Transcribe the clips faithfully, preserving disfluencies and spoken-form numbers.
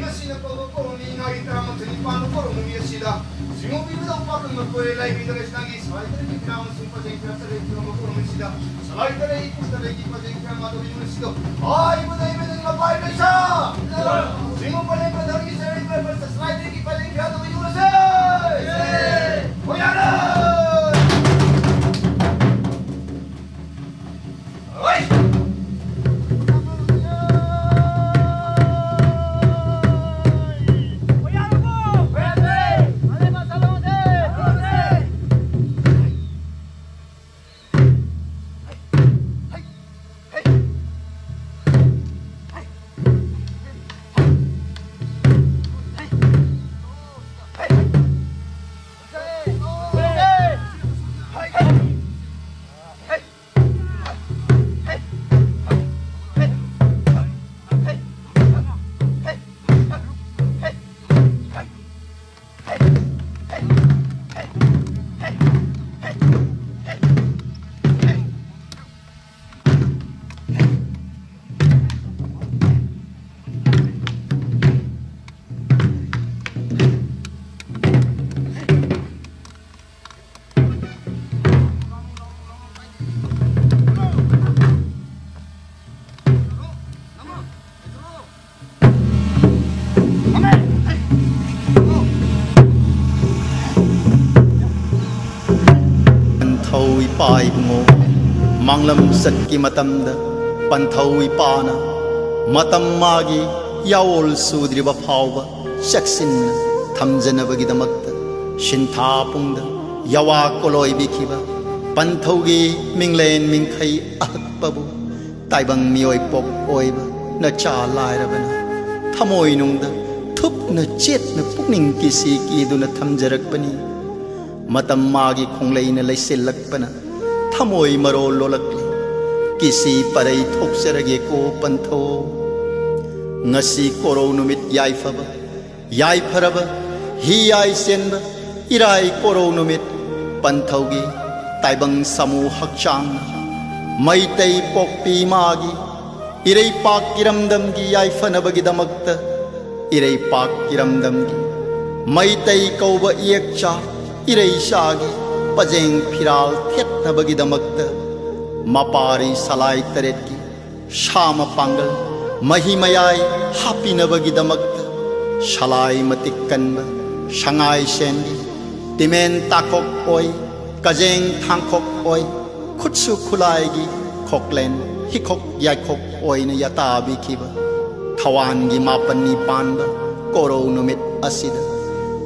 ꯉꯁꯤꯅ ꯀꯧꯕ ꯀꯧꯔꯅꯤ, ꯏꯉꯥꯒꯤ ꯇꯔꯥꯃꯥꯊꯣꯏ ꯅꯤꯄꯥꯟꯗ ꯀꯧꯔꯕ ꯅꯨꯃꯤꯠ ꯑꯁꯤꯗ ꯆꯤꯡꯉꯧ ꯄꯤꯕꯗ ꯎꯄꯥꯛ ꯀꯪꯕ ꯀꯣꯏꯔꯦ, ꯂꯥꯏꯕꯤꯗ ꯂꯩꯁꯅꯥꯒꯤ ꯁꯂꯥꯏ ꯇꯔꯦꯠꯀꯤ ꯐꯤꯔꯥ ꯑꯃꯁꯨꯡ ꯄꯖꯦꯡ ꯐꯤꯔꯥ ꯇꯔꯦꯠ ꯄꯤꯔꯝꯕ ꯀꯧꯔꯕ ꯑꯁꯤꯗ ꯁꯂꯥꯏ ꯇꯔꯦꯠ, ꯏꯄꯨ ꯇꯔꯦꯠꯀꯤ ꯄꯖꯦꯡ ꯐꯤꯔꯥ ꯃꯥꯗꯧꯔꯤ ꯅꯨꯃꯤꯠ ꯑꯁꯤꯗ ꯍꯥꯏꯕꯗ ꯏꯕꯗ ꯃꯄꯥꯏ ꯂꯩꯁꯥ ꯆꯤꯡꯉꯧ ꯄꯔꯦꯡ ꯄ꯭ꯔꯙꯥꯟꯒꯤ ꯆꯔꯩ ꯄꯔꯦꯡ ꯁꯂꯥꯏ ꯇꯔꯦꯠꯀꯤ ꯄꯖꯦꯡ ꯐꯤꯔꯥ ꯇꯧꯕ ꯌꯧꯔꯁꯦ꯫ ꯍꯣꯏ, ꯌꯥꯔꯦ꯫ ꯄꯟꯊꯧ ꯏꯄꯥ ꯏꯕꯨꯡꯉꯣ, ꯃꯥꯡꯂꯝ ꯆꯠꯀꯤ ꯃꯇꯝꯗ ꯄꯟꯊꯧ ꯏꯄꯥꯅ ꯃꯇꯝ ꯃꯥꯒꯤ ꯌꯥꯑꯣꯜ ꯁꯨꯗ꯭ꯔꯤꯕ ꯐꯥꯎꯕ ꯆꯦꯛꯁꯤꯟꯅ ꯊꯝꯖꯅꯕꯒꯤꯗꯃꯛꯇ ꯁꯤꯟꯊꯥ ꯄꯨꯡꯗ ꯌꯥꯋꯥ ꯀꯣꯂꯣꯏꯕꯤꯈꯤꯕ ꯄꯟꯊꯧꯒꯤ ꯃꯤꯡꯂꯦꯟ ꯃꯤꯡꯈꯩ ꯑꯍꯛꯄꯕꯨ ꯇꯥꯏꯕꯪ ꯃꯤꯑꯣꯏ ꯄꯣꯛ ꯑꯣꯏꯕ ꯅꯆꯥ ꯂꯥꯏꯔꯕꯅ ꯊꯃꯣꯏꯅꯨꯡꯗ ꯊꯨꯞꯅ ꯆꯦꯠꯅ ꯄꯨꯛꯅꯤꯡ ꯀꯤꯁꯤ ꯀꯤꯗꯨꯅ ꯊꯝꯖꯔꯛꯄꯅꯤ꯫ ꯃꯇꯝ ꯃꯥꯒꯤ ꯈꯣꯡꯂꯩꯅ ꯂꯩꯁꯤꯜꯂꯛꯄꯅ ꯊꯃꯣꯏ ꯃꯔꯣꯜ ꯂꯣꯜꯂꯛꯂꯤ꯫ ꯀꯤꯁꯤ ꯄꯔꯩ ꯊꯣꯛꯆꯔꯒꯦꯀꯣ ꯄꯟꯊꯧ꯫ ꯉꯁꯤ ꯀꯣꯔꯧ ꯅꯨꯃꯤꯠ ꯌꯥꯏꯐꯕ, ꯌꯥꯏꯐꯔꯕ, ꯍꯤ ꯌꯥꯏ ꯆꯦꯟꯕ, ꯏꯔꯥꯏ ꯀꯣꯔꯧ ꯅꯨꯃꯤꯠ ꯄꯟꯊꯧꯒꯤ ꯇꯥꯏꯕꯪ ꯁꯥꯃꯨ ꯍꯛꯆꯥꯡꯅ ꯃꯩꯇꯩ ꯄꯣꯛꯄꯤ ꯃꯥꯒꯤ ꯏꯔꯩꯄꯥꯛ ꯏꯔꯝꯗꯝꯒꯤ ꯌꯥꯏꯐꯅꯕꯒꯤꯗꯃꯛꯇ, ꯏꯔꯩꯄꯥꯛ ꯏꯔꯝꯗꯝꯒꯤ ꯃꯩꯇꯩ ꯀꯧꯕ ꯏꯌꯦꯛꯆꯥ ꯏꯔꯩꯆꯥꯒꯤ ꯄꯖꯦꯡ ꯐꯤꯔꯥꯜ ꯊꯦꯠꯅꯕꯒꯤꯗꯃꯛꯇ, ꯃꯄꯥꯔꯤ ꯁꯂꯥꯏ ꯇꯔꯦꯠꯀꯤ ꯁꯥ ꯃꯄꯥꯡꯒꯜ ꯃꯍꯤ ꯃꯌꯥꯏ ꯍꯥꯞꯄꯤꯅꯕꯒꯤꯗꯃꯛꯇ, ꯁꯂꯥꯏ ꯃꯇꯤꯛ ꯀꯟꯕ ꯁꯉꯥꯏ ꯁꯦꯟꯒꯤ ꯇꯤꯃꯦꯟ ꯇꯥꯈꯣꯛ ꯑꯣꯏ, ꯀꯖꯦꯡ ꯊꯥꯡꯈꯣꯛ ꯑꯣꯏ, ꯈꯨꯠꯁꯨ ꯈꯨꯠꯂꯥꯏꯒꯤ ꯈꯣꯛꯂꯦꯟ ꯍꯤꯈꯣꯛ ꯌꯥꯏꯈꯣꯛ ꯑꯣꯏꯅ ꯌꯥꯇꯥꯕꯤꯈꯤꯕ ꯊꯋꯥꯟꯒꯤ ꯃꯥꯄꯟꯅꯤ ꯄꯥꯟꯕ ꯀꯣꯔꯧ ꯅꯨꯃꯤꯠ ꯑꯁꯤꯗ,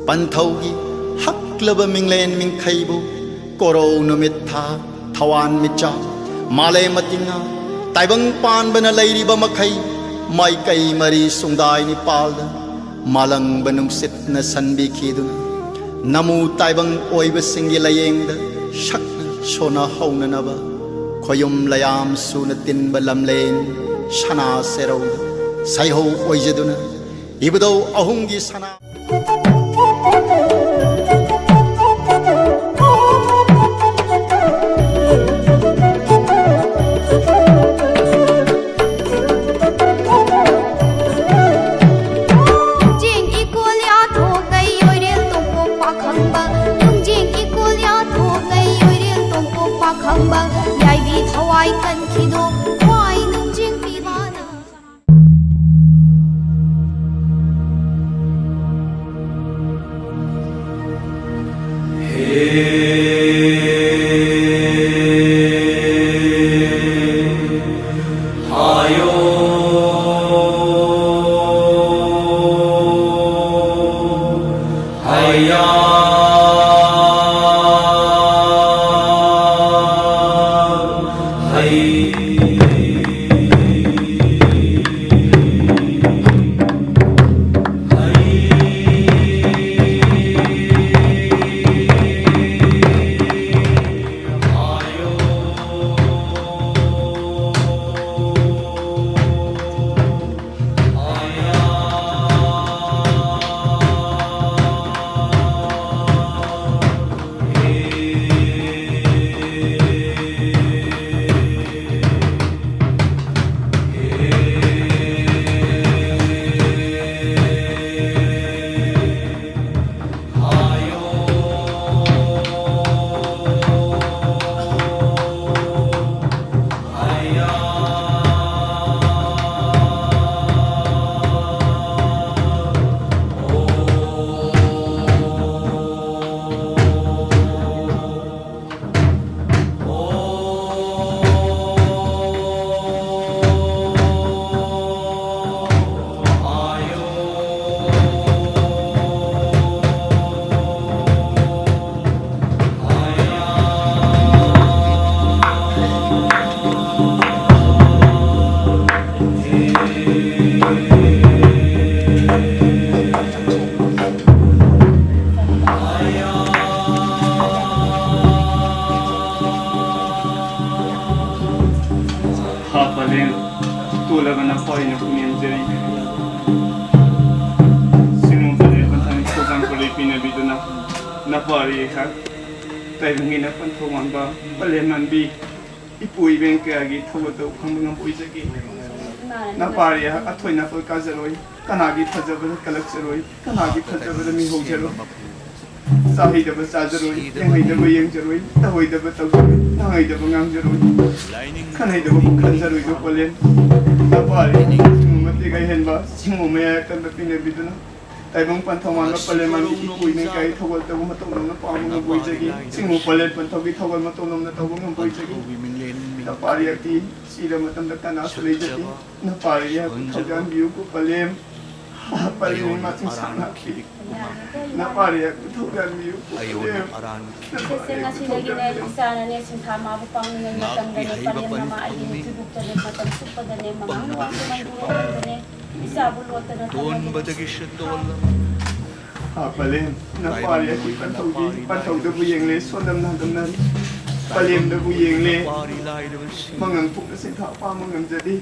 ꯄꯟꯊꯧꯒꯤ ꯍꯛꯂꯕ ꯃꯤꯡꯂꯦꯟ ꯃꯤꯡꯈꯩꯕꯨ ꯀꯣꯔꯧ ꯅꯨꯃꯤꯠ ꯊꯥ, ꯊꯋꯥꯟ ꯃꯤꯆꯥ, ꯃꯥꯂꯦꯝ ꯑꯇꯤꯉꯥ, ꯇꯥꯏꯕꯪ ꯄꯥꯟꯕꯅ ꯂꯩꯔꯤꯕ ꯃꯈꯩ, ꯃꯥꯏꯀꯩ ꯃꯔꯤ ꯁꯨꯡꯗꯥꯏ ꯅꯤꯄꯥꯜꯗ ꯃꯥꯂꯪꯕ ꯅꯨꯡꯁꯤꯠꯅ ꯁꯟꯕꯤꯈꯤꯗꯨꯅ, ꯅꯃꯨ ꯇꯥꯏꯕꯪ ꯑꯣꯏꯕꯁꯤꯡꯒꯤ ꯂꯥꯌꯦꯡꯗ ꯁꯛꯅ ꯁꯣꯟꯅ ꯍꯧꯅꯅꯕ, ꯈꯣꯌꯨꯝ ꯂꯌꯥꯝ ꯁꯨꯅ ꯇꯤꯟꯕ ꯂꯝꯂꯦꯟ ꯁꯅꯥ ꯁꯦꯔꯧꯗ ꯁꯩꯍꯧ ꯑꯣꯏꯖꯗꯨꯅ, ꯏꯕꯨꯙꯧ ꯑꯍꯨꯝꯒꯤ ꯁꯅꯥ ꯂꯨꯡꯖꯦꯡ ꯏꯀꯣꯜ ꯌꯥꯊꯣꯛꯅꯩ ꯑꯣꯏꯔꯦꯜ ꯇꯣꯡꯄꯣꯛ ꯄꯥꯈꯪꯕ꯫ ꯂꯨꯡꯖꯦꯡ ꯏꯀꯣꯜ ꯌꯥꯊꯣꯛꯅꯩ ꯑꯣꯏꯔꯦꯜ ꯇꯣꯡꯄꯣꯛ ꯄꯥꯈꯪꯕ꯫ ꯌꯥꯏꯕꯤ ꯊꯋꯥꯏ ꯀꯟꯈꯤꯗꯣ ꯈ꯭ꯋꯥꯏ ꯂꯨꯡꯖꯦꯡ ꯄꯤꯕꯅ꯫ ꯑꯩꯅ ꯄꯨꯛꯅꯤꯡ ꯍꯟꯖꯔꯤ꯫ ꯁꯤꯒꯨꯝꯕ ꯄꯟꯊꯥꯡ ꯊꯧꯖꯥꯜ ꯄꯣꯠꯂꯩ ꯄꯤꯅꯕꯤꯗꯨꯅ ꯅꯄꯥꯔꯤ ꯑꯩꯍꯥꯛ ꯇꯥꯏꯕꯪꯒꯤ ꯅꯄꯟ ꯊꯧꯕꯥꯟꯕ ꯄꯂꯦꯝ ꯃꯥꯟꯕꯤ ꯏꯄꯨ ꯏꯕꯦꯟ ꯀꯌꯥꯒꯤ ꯊꯧꯒꯠꯇꯕꯨ ꯈꯪꯕ ꯉꯝꯕ ꯑꯣꯏꯖꯒꯦ꯫ ꯅꯄꯥꯔꯤ ꯑꯩꯍꯥꯛ ꯑꯊꯣꯏ ꯑꯅꯥꯄꯜ ꯀꯥꯖꯔꯣꯏ, ꯀꯅꯥꯒꯤ ꯐꯖꯕꯗ ꯀꯜꯂꯛꯆꯔꯣꯏ, ꯀꯅꯥꯒꯤ ꯐꯖꯕꯗ ꯃꯤꯍꯧꯖꯔꯣꯏ꯫ ꯆꯥꯍꯩꯗꯕ ꯆꯥꯖꯔꯣꯏ, ꯌꯦꯡꯍꯩꯗꯕ ꯌꯦꯡꯖꯔꯣꯏ, ꯇꯧꯍꯩꯗꯕ ꯇꯧꯖꯔꯣꯏ, ꯉꯥꯡꯍꯩꯗꯕ ꯉꯥꯡꯖꯔꯣꯏ, ꯈꯟꯍꯩꯗꯕ ꯈꯟꯖꯔꯣꯏꯗꯣ ꯄꯂꯦꯝ꯫ ꯅꯄꯥꯔꯤ ꯆꯤꯡꯉꯨ ꯃꯇꯦꯛ ꯑꯍꯦꯟꯕ, ꯆꯤꯡꯉꯨ ꯃꯌꯥꯏ ꯑꯀꯟꯕ ꯄꯤꯅꯕꯤꯗꯨꯅ ꯇꯥꯏꯕꯪ ꯄꯟꯊꯧ ꯃꯥꯟꯕ ꯄꯂꯦꯝ ꯃꯥꯟꯕꯤ ꯏꯄꯨ ꯏꯕꯦꯟ ꯀꯌꯥꯒꯤ ꯊꯧꯒꯜ ꯇꯧꯕ ꯃꯇꯧ ꯅꯧꯅ ꯄꯥꯡꯕ ꯉꯝꯕ ꯑꯣꯏꯖꯒꯦ꯫ ꯆꯤꯡꯉꯨ ꯄꯂꯦꯝ ꯄꯟꯊꯧꯒꯤ ꯊꯧꯒꯜ ꯃꯇꯧ ꯅꯧꯅ ꯇꯧꯕ ꯉꯝꯕ ꯑꯣꯏꯖꯒꯦ꯫ ꯅꯄꯥꯔꯤ ꯑꯩꯍꯥꯛꯇꯤ ꯁꯤꯔ ꯃꯇꯝꯗ ꯀꯅꯥꯁꯨ ꯂꯩꯖꯗꯦ꯫ ꯅꯄꯥꯔꯤ ꯑꯩꯍꯥꯛꯄꯨ ꯊꯧꯖꯥꯟꯕꯤꯌꯨꯀꯣ ꯄꯂꯦꯝ꯫ ꯄꯂꯦꯝ ꯏꯃꯥ ꯆꯤꯡꯁꯥꯡ ꯉꯥꯛꯄꯤ꯫ ꯅꯄꯥꯔꯤ ꯑꯩꯍꯥꯛꯄꯨ ꯊꯧꯖꯥꯟꯕꯤꯌꯨꯀꯣ ꯄꯂꯦꯝ꯫ ꯁꯦ, ꯉꯁꯤꯗꯒꯤꯅꯦ ꯏꯆꯥꯅꯅꯦ ꯁꯤꯟꯊꯥ ꯃꯥꯕꯨ ꯄꯥꯡꯂꯤꯉꯩ ꯃꯇꯝꯗꯅꯦ ꯄꯂꯦꯝ ꯃꯃꯥ ꯑꯩꯒꯤ ꯅꯨꯄꯤꯕꯨꯛꯇꯅꯦ ꯃꯇꯝ ꯆꯨꯞꯄꯗꯅꯦ ꯃꯉꯥꯡ ꯋꯥꯡꯕ ꯃꯪꯗꯨꯅ ꯏꯆꯥꯕꯨ ꯂꯣꯠꯇꯅ ꯊꯝꯃꯒꯦ꯫ ꯄꯂꯦꯝ, ꯅꯄꯥꯔꯤ ꯑꯩꯍꯥꯛꯀꯤ ꯄꯟꯊꯧꯗꯤ ꯄꯟꯊꯧꯗꯕꯨ ꯌꯦꯡꯂꯦ, ꯁꯣꯟꯗꯝ ꯅꯥꯗꯝꯅ ꯄꯂꯦꯝꯗꯕꯨ ꯌꯦꯡꯂꯦ꯫ ꯃꯉꯝ ꯊꯣꯛꯅ ꯁꯤꯟꯊꯥ ꯄꯥꯡꯕ ꯉꯝꯖꯗꯦ꯫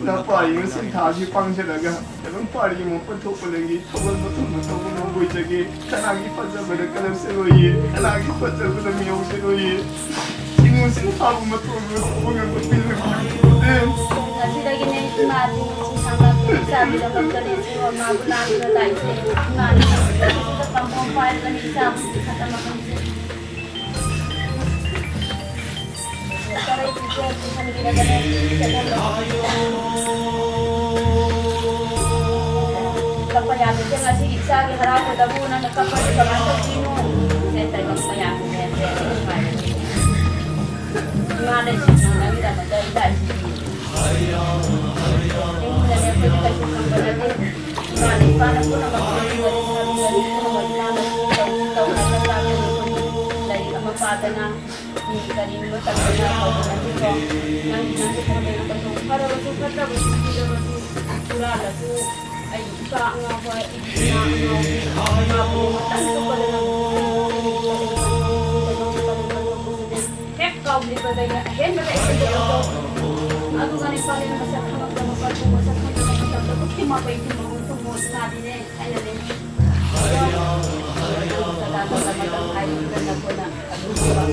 ꯅꯄꯥꯔꯤꯅ ꯁꯤꯟꯊꯥꯁꯤ ꯄꯥꯡꯖꯔꯒ ꯇꯥꯏꯕꯪ ꯄꯥꯔꯤ ꯑꯃ ꯄꯟꯊꯣꯛꯄꯗꯒꯤ ꯊꯧꯒꯜ ꯃꯇꯧ ꯃꯇꯧ ꯉꯝꯕ ꯑꯣꯏꯖꯒꯦ꯫ ꯀꯅꯥꯒꯤ ꯐꯖꯕꯗ ꯀꯜꯂꯛꯆꯔꯣꯏꯌꯦ, ꯀꯅꯥꯒꯤ ꯐꯖꯕꯗ ꯃꯤꯍꯧꯖꯔꯣꯏꯌꯦ꯫ ꯁꯤꯡꯎ ꯁꯤꯟꯊꯥꯕꯨ ꯃꯇꯣꯟ ꯃꯇꯣꯟ ꯉꯝꯕ ꯄꯤꯔꯝꯃꯤ꯫ ꯉꯁꯤꯗꯒꯤꯅꯦ ꯏꯃꯥꯁꯤꯡ ꯁꯤꯡꯊꯥ ꯂꯥꯛꯄ ꯏꯆꯥꯒꯤꯗꯃꯛꯇꯅꯦ ꯁꯤꯡꯎ ꯃꯥꯕꯨ ꯂꯥꯡꯗꯨꯅ ꯂꯥꯛꯏꯁꯦ꯫ ꯏꯃꯥꯅ ꯁꯤꯡꯎ ꯄꯥꯝꯕꯣꯝ ꯄꯥꯏꯔꯒꯅꯤ ꯏꯆꯥꯕꯨ ꯈꯛꯇꯃꯛ ꯉꯝꯖꯩ꯫ ꯀꯞꯄ ꯌꯥꯗꯦ꯫ ꯉꯁꯤ ꯏꯆꯥꯒꯤ ꯍꯔꯥꯎꯕꯗꯕꯨ ꯅꯪꯅ ꯀꯞꯄꯗꯤ ꯀꯃꯥꯏꯅ ꯇꯧꯗꯣꯏꯅꯣ? ꯁꯦ, ꯇꯥꯏꯕꯪ ꯃꯌꯥꯝꯒꯤꯅꯦ꯫ ꯏꯃꯥ ꯂꯩꯁꯤꯗꯤ ꯅꯪꯒꯤꯗꯃꯛꯇ ꯏꯆꯥ ꯏꯁꯤꯡ ꯏꯃꯨꯡꯗꯅꯦ ꯑꯩꯈꯣꯏꯗꯤ ꯀꯩꯁꯨ ꯈꯪꯕ ꯅꯠꯇꯦ꯫ ꯏꯃꯥꯅ ꯏꯄꯥꯅ ꯄꯨꯝꯅꯃꯛ ꯄꯤꯕꯤꯕꯅꯤ, ꯄꯨꯝꯅꯃꯛ ꯏꯃꯥꯅ ꯇꯧ-, ꯇꯧꯗꯅ ꯆꯥꯕꯅꯤ꯫ ꯑꯩꯈꯣꯏꯗꯤ ꯂꯥꯏꯔꯤꯛ ꯑꯃ ꯄꯥꯗꯅ ꯃꯤ ꯀꯔꯤꯒꯨꯝꯕ ꯇꯧꯗꯅ ꯇꯧꯕ ꯅꯠꯇꯦꯀꯣ꯫ ꯅꯪ, ꯅꯪꯒꯤ ꯊꯃꯣꯏꯅ ꯀꯩꯁꯨ ꯐꯔꯕꯁꯨ ꯐꯠꯇ꯭ꯔꯕꯁꯨ ꯄꯤꯔꯕꯁꯨ ꯍꯨꯔꯥꯜꯂꯁꯨ ꯑꯩꯒꯤ ꯏꯄꯥ ꯑꯉꯥꯎꯕ, ꯑꯩꯒꯤ ꯏꯃꯥ ꯑꯉꯥꯎꯕꯤ, ꯏꯃꯥ ꯄꯨꯝꯅꯃꯛ ꯇꯪ ꯀꯞꯄꯗꯅ ꯍꯦꯛ ꯂꯤꯕꯗꯒꯤ ꯑꯍꯦꯟꯕꯗ ꯑꯩꯈꯣꯏꯗ ꯂꯧꯊꯣꯛ꯫ ꯑꯗꯨꯒ ꯅꯤꯄꯥꯂꯤ ꯃꯁꯛ ꯈꯪꯉꯛꯇꯕ ꯄꯟꯊꯨꯡ ꯃꯁꯛ ꯈꯪꯗꯕ ꯃꯇꯝꯗ ꯄꯨꯈ꯭ꯔꯤ ꯃꯄꯩ ꯊꯨꯝꯕ ꯊꯨꯝꯃꯣ ꯁꯅꯥꯗꯤꯅꯦ ꯍꯥꯏꯅꯅꯦ꯫ ꯁꯗꯥꯅꯟꯗ ꯃꯇꯝ ꯍꯥꯏꯔꯤꯕ ꯅꯈꯣꯏꯅ ꯑꯗꯨꯒꯨꯝꯕ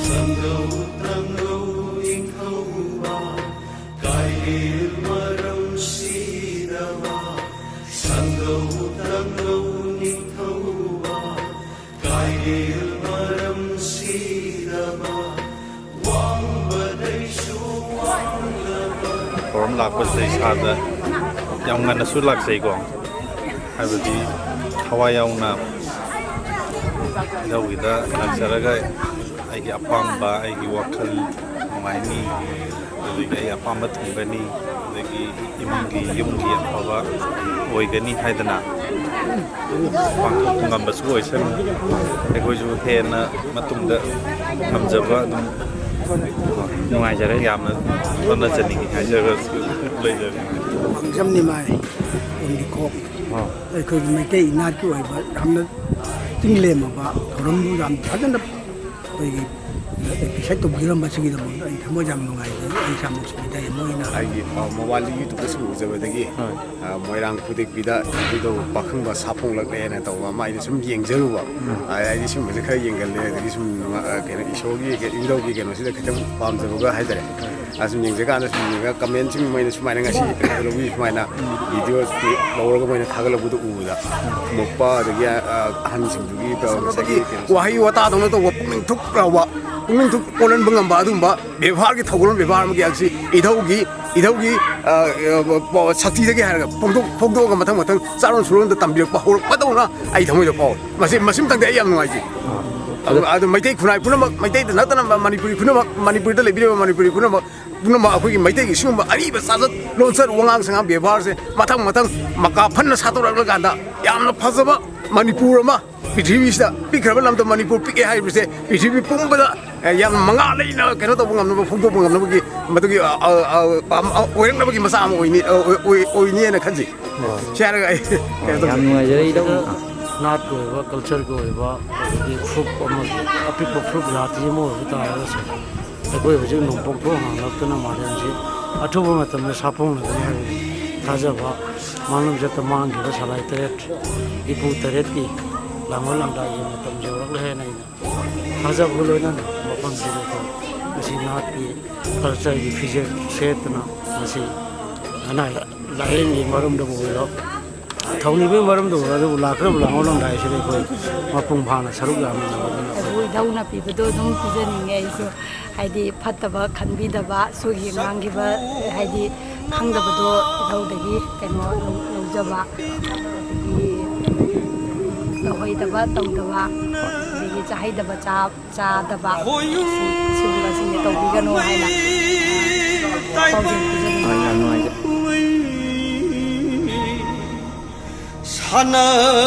ꯁꯪꯒꯧ ꯇꯪꯒꯧ ꯏꯪꯊꯧꯕ, ꯀꯥꯏꯔꯦꯜ ꯃꯔꯝ ꯁꯤꯗꯕ, ꯁꯪꯒꯧ ꯇꯪꯒꯧ ꯅꯤꯡꯊꯧꯕ, ꯀꯥꯏꯔꯦꯜ ꯃꯔꯝ ꯁꯤꯗꯕ, ꯋꯥꯡꯕꯗꯩꯁꯨ ꯋꯥꯡꯂꯕ꯫ ꯊꯧꯔꯝ ꯂꯥꯛꯄꯁꯤꯗ ꯏꯁꯥꯗ ꯌꯥꯝ ꯉꯟꯅꯁꯨ ꯂꯥꯛꯆꯩꯀꯣ, ꯍꯥꯏꯕꯗꯤ ꯊꯋꯥꯏ ꯌꯥꯎꯅ ꯏꯙꯧꯒꯤꯗ ꯂꯥꯛꯆꯔꯒ ꯑꯩꯒꯤ ꯑꯄꯥꯝꯕ, ꯑꯩꯒꯤ ꯋꯥꯈꯜ ꯅꯨꯡꯉꯥꯏꯅꯤ, ꯑꯗꯒꯤ ꯑꯩ ꯑꯄꯥꯝꯕ ꯊꯨꯡꯒꯅꯤ, ꯑꯗꯒꯤ ꯏꯃꯨꯡꯒꯤ, ꯌꯨꯝꯒꯤ ꯑꯐꯕ ꯑꯣꯏꯒꯅꯤ ꯍꯥꯏꯗꯅ ꯄꯥꯡꯊꯣꯛꯄ ꯉꯝꯕꯁꯨ ꯑꯣꯏꯁꯅꯨ꯫ ꯑꯩꯈꯣꯏꯁꯨ ꯍꯦꯟꯅ ꯃꯇꯨꯡꯗ ꯉꯝꯖꯕ ꯑꯗꯨꯝ ꯅꯨꯡꯉꯥꯏꯖꯔꯦ꯫ ꯌꯥꯝꯅ ꯍꯣꯠꯅꯖꯅꯤꯡꯉꯤ ꯍꯥꯏꯖꯔꯒꯁꯨ ꯂꯩꯖꯔꯦ꯫ ꯃꯥꯡꯖꯝ ꯅꯤꯃꯥꯏ ꯀꯨꯟꯒꯤ ꯈꯣꯡ ꯑꯥ꯫ ꯑꯩꯈꯣꯏꯒꯤ ꯃꯩꯇꯩ ꯏꯅꯥꯠꯀꯤ ꯑꯣꯏꯕ ꯌꯥꯝꯅ ꯆꯤꯡꯂꯦꯝꯃꯕ ꯊꯧꯔꯝꯕꯨ ꯌꯥꯝ ꯐꯖꯅ ꯑꯩꯈꯣꯏꯒꯤ ꯑꯦꯄ꯭ꯔꯤꯁꯤꯌꯦꯠ ꯇꯧꯕꯤꯔꯝꯕꯁꯤꯒꯤꯗꯃꯛꯇ ꯑꯩ ꯊꯃꯣꯏ ꯌꯥꯝ ꯅꯨꯡꯉꯥꯏꯖꯩ꯫ ꯑꯩ ꯏꯁꯥꯃꯛꯁꯨ ꯃꯤꯇꯩ ꯑꯃ ꯑꯣꯏꯅ ꯑꯩꯒꯤ, ꯑ, ꯃꯣꯕꯥꯏꯜꯗ YouTube ꯁꯨꯝ ꯎꯖꯕꯗꯒꯤ, ꯑ, ꯃꯣꯏꯔꯥꯡ ꯈꯨꯗꯦꯛꯄꯤꯗ ꯏꯕꯨꯙꯧ ꯄꯥꯈꯪꯕ ꯁꯥꯐꯣꯡꯂꯛꯂꯦꯅ ꯇꯧꯕ ꯑꯃ ꯑꯩꯅ ꯁꯨꯝ ꯌꯦꯡꯖꯔꯨꯕ꯫ ꯑ, ꯑꯩꯗꯤ ꯁꯨꯝꯕꯁꯦ ꯈꯔ ꯌꯦꯡꯒꯜꯂꯦ꯫ ꯑꯗꯒꯤ ꯁꯨꯝ ꯅꯨꯡꯉꯥ-, ꯑ, ꯀꯩꯅꯣ, ꯏꯁꯣꯔꯒꯤ ꯏꯕꯨꯙꯧꯒꯤ ꯀꯩꯅꯣꯁꯤꯗ ꯈꯤꯇꯪ ꯄꯥꯝꯖꯕꯒ ꯍꯥꯏꯇꯥꯔꯦ꯫ ꯑ, ꯁꯨꯝ ꯌꯦꯡꯖꯀꯥꯟꯗ ꯁꯨꯝ ꯌꯦꯡꯉꯒ ꯀꯃꯦꯟꯁꯤꯡ ꯃꯣꯏꯅ ꯁꯨꯃꯥꯏꯅ ꯉꯁꯤ ꯀꯩꯅꯣ ꯂꯧꯕꯤ ꯁꯨꯃꯥꯏꯅ ꯚꯤꯗꯤꯑꯣ ꯂꯧꯔꯒ ꯃꯣꯏꯅ ꯊꯥꯒꯠꯂꯛꯄꯗꯣ ꯎꯕꯗ ꯈꯨꯝꯃꯛꯄ, ꯑꯗꯒꯤ, ꯑ, ꯑꯍꯟꯁꯤꯡꯗꯨꯒꯤ ꯉꯁꯥꯏꯒꯤ ꯀꯩꯅꯣ ꯋꯥꯍꯩ ꯋꯥꯇꯥꯗꯧꯅ ꯇꯧꯕ ꯄꯨꯛꯅꯤꯡ ꯊꯨꯞ ꯂꯥꯎꯕ, ꯄꯨꯛꯅꯤꯡ ꯊꯨꯞ ꯑꯣꯜꯍꯟꯕ ꯉꯝꯕ ꯑꯗꯨꯒꯨꯝꯕ ꯕꯦꯕꯥꯔꯒꯤ ꯊꯧꯒꯜꯂꯣꯟ ꯕꯦꯕꯥꯔ ꯑꯃꯒꯤ ꯑꯁꯤ ꯏꯙꯧꯒꯤ, ꯏꯙꯧꯒꯤ, ꯑ, ꯑ, ꯁꯛꯇꯤꯗꯒꯤ ꯍꯥꯏꯔꯒ ꯐꯣꯡꯗꯣꯛ-, ꯐꯣꯡꯗꯣꯛꯑꯒ ꯃꯊꯪ ꯃꯊꯪ ꯆꯥꯔꯣꯟ ꯁꯨꯔꯣꯟꯗ ꯇꯝꯕꯤꯔꯛꯄ ꯍꯧꯔꯛꯄꯗꯧꯅ ꯑꯩ ꯊꯃꯣꯏꯗ ꯐꯥꯎꯋꯦ꯫ ꯃꯁꯤ, ꯃꯁꯤꯃꯇꯪꯗꯤ ꯑꯩ ꯌꯥꯝ ꯅꯨꯡꯉꯥꯏꯖꯩ꯫ ꯑꯗꯨ, ꯑꯗꯨ ꯃꯩꯇꯩ ꯈꯨꯟꯅꯥꯏ ꯄꯨꯝꯅꯃꯛ, ꯃꯩꯇꯩꯗ ꯅꯠꯇꯅ ꯃꯅꯤꯄꯨꯔꯤ ꯄꯨꯝꯅꯃꯛ, ꯃꯅꯤꯄꯨꯔꯗ ꯂꯩꯕꯤꯔꯤꯕ ꯃꯅꯤꯄꯨꯔꯤ ꯄꯨꯝꯅꯃꯛ, ꯄꯨꯝꯅꯃꯛ ꯑꯩꯈꯣꯏꯒꯤ ꯃꯩꯇꯩꯒꯤ ꯁꯤꯒꯨꯝꯕ ꯑꯔꯤꯕ ꯆꯥꯖꯠ, ꯂꯣꯟꯆꯠ, ꯋꯥꯉꯥꯡ ꯁꯉꯥꯡ, ꯕꯦꯕꯥꯔꯁꯦ ꯃꯊꯪ ꯃꯊꯪ ꯃꯀꯥ ꯐꯟꯅ ꯁꯥꯗꯣꯔꯛꯂꯀꯥꯟꯗ ꯌꯥꯝꯅ ꯐꯖꯕ ꯃꯅꯤꯄꯨꯔ ꯑꯃ ꯄ꯭ꯔꯤꯊꯤꯕꯤꯁꯤꯗ ꯄꯤꯛꯈ꯭ꯔꯕ ꯂꯝꯗꯝ ꯃꯅꯤꯄꯨꯔ ꯄꯤꯛꯑꯦ ꯍꯥꯏꯔꯤꯕꯁꯦ ꯄ꯭ꯔꯤꯊꯤꯕꯤ ꯄꯨꯝꯕꯗ, ꯑꯦ, ꯌꯥꯝ ꯃꯉꯥ ꯂꯩꯅ ꯀꯩꯅꯣ ꯇꯧꯕ ꯉꯝꯅꯕ, ꯐꯣꯡꯗꯣꯛꯄ ꯉꯝꯅꯕꯒꯤ ꯃꯗꯨꯒꯤ, ꯑ, ꯑ, ꯑ, ꯑ, ꯑ, ꯑꯣꯏꯔꯛꯅꯕꯒꯤ ꯃꯆꯥꯛ ꯑꯃ ꯑꯣꯏꯅꯤ, ꯑ, ꯑꯣꯏ-, ꯑꯣꯏ-, ꯑꯣꯏꯅꯤꯅ ꯈꯟꯖꯩ꯫ ꯁꯤ ꯍꯥꯏꯔꯒ ꯑꯩ ꯀꯩꯅꯣ ꯌꯥꯝ ꯇꯧꯖꯒꯦ꯫ ꯅꯨꯡꯉꯥꯏꯖꯔꯦ, ꯏꯙꯧ꯫ ꯅꯥꯠꯀꯤ ꯑꯣꯏꯕ, ꯀꯜꯆꯔꯒꯤ ꯑꯣꯏꯕ, ꯑꯗꯒꯤ ꯐꯨꯔꯨꯞ ꯑꯃꯒꯤ ꯑꯄꯤꯛꯄ ꯐꯨꯔꯨꯞ ꯖꯥꯇꯤ ꯑꯃ ꯑꯣꯏꯕ ꯇꯥꯔꯒꯁꯨ, ꯑꯩꯈꯣꯏ ꯍꯧꯖꯤꯛ ꯅꯣꯡꯄꯣꯛ ꯊꯣꯡ ꯍꯥꯡꯂꯛꯇꯨꯅ ꯃꯥꯂꯦꯝꯁꯤ ꯑꯊꯨꯕ ꯃꯇꯝꯗ ꯁꯥꯐꯣꯡꯅꯒꯅꯤ ꯍꯥꯏꯕꯒꯤ ꯊꯥꯖꯕ, ꯃꯥꯡꯂꯝ ꯆꯠꯇ ꯃꯥꯡꯈꯤꯕ ꯁꯂꯥꯏ ꯇꯔꯦꯠ, ꯏꯄꯨ ꯇꯔꯦꯠꯀꯤ ꯂꯥꯡꯕ ꯂꯥꯡꯗꯥꯏꯒꯤ ꯃꯇꯝ ꯌꯧꯔꯛꯂꯦ ꯍꯥꯏꯅ ꯑꯩꯅ ꯊꯥꯖꯕꯒ ꯂꯣꯏꯅꯅ ꯃꯐꯝꯁꯤꯗ ꯑꯩꯈꯣꯏ ꯉꯁꯤ ꯅꯥꯠꯀꯤ ꯀꯜꯆꯔꯒꯤ ꯐꯤꯖꯦꯠ ꯁꯦꯠꯇꯨꯅ ꯉꯁꯤ ꯑꯅꯥ ꯂꯥꯏꯌꯦꯡꯒꯤ ꯃꯔꯝꯗꯕꯨ ꯑꯣꯏꯔꯣ, ꯊꯧꯅꯤꯕꯒꯤ ꯃꯔꯝꯗꯕꯨ ꯑꯣꯏꯔꯣ, ꯑꯗꯨꯕꯨ ꯂꯥꯛꯈ꯭ꯔꯕ ꯂꯥꯡꯑꯣ ꯂꯥꯡꯗꯥꯏ ꯑꯁꯤꯗ ꯑꯩꯈꯣꯏ ꯃꯄꯨꯡ ꯐꯥꯅ ꯁꯔꯨꯛ ꯌꯥꯃꯤꯟꯅꯕꯗꯨꯅ ꯑꯩꯈꯣꯏ ꯏꯙꯧꯅ ꯄꯤꯕꯗꯣ ꯑꯗꯨꯝ ꯄꯤꯖꯅꯤꯡꯉꯦ ꯑꯩꯁꯨ꯫ ꯍꯥꯏꯗꯤ ꯐꯠꯇꯕ ꯈꯟꯕꯤꯗꯕ, ꯁꯣꯏꯈꯤꯕ ꯉꯥꯡꯈꯤꯕ, ꯍꯥꯏꯗꯤ ꯈꯪꯗꯕꯗꯣ ꯏꯙꯧꯗꯒꯤ ꯀꯩꯅꯣ ꯂꯧ-, ꯂꯧꯖꯕ, ꯑꯗꯒꯤ ꯇꯧꯍꯩꯗꯕ ꯇꯧꯗꯕ, ꯑꯗꯒꯤ ꯆꯥꯍꯩꯗꯕ ꯆꯥ-, ꯆꯥꯗꯕ, ꯁꯤ-, ꯁꯤꯒꯨꯝꯕꯁꯤꯡꯁꯦ ꯇꯧꯕꯤꯒꯅꯨ ꯍꯥꯏꯅ ꯄꯥꯎꯖꯦꯜ ꯄꯤꯖꯅꯤꯡꯉꯤ꯫ ꯍꯣꯏ, ꯌꯥꯝ ꯅꯨꯡꯉꯥꯏꯖꯔꯦ꯫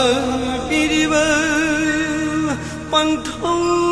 ꯁꯥꯟꯅꯕꯤꯔꯤꯕ ꯄꯥꯡꯊꯧ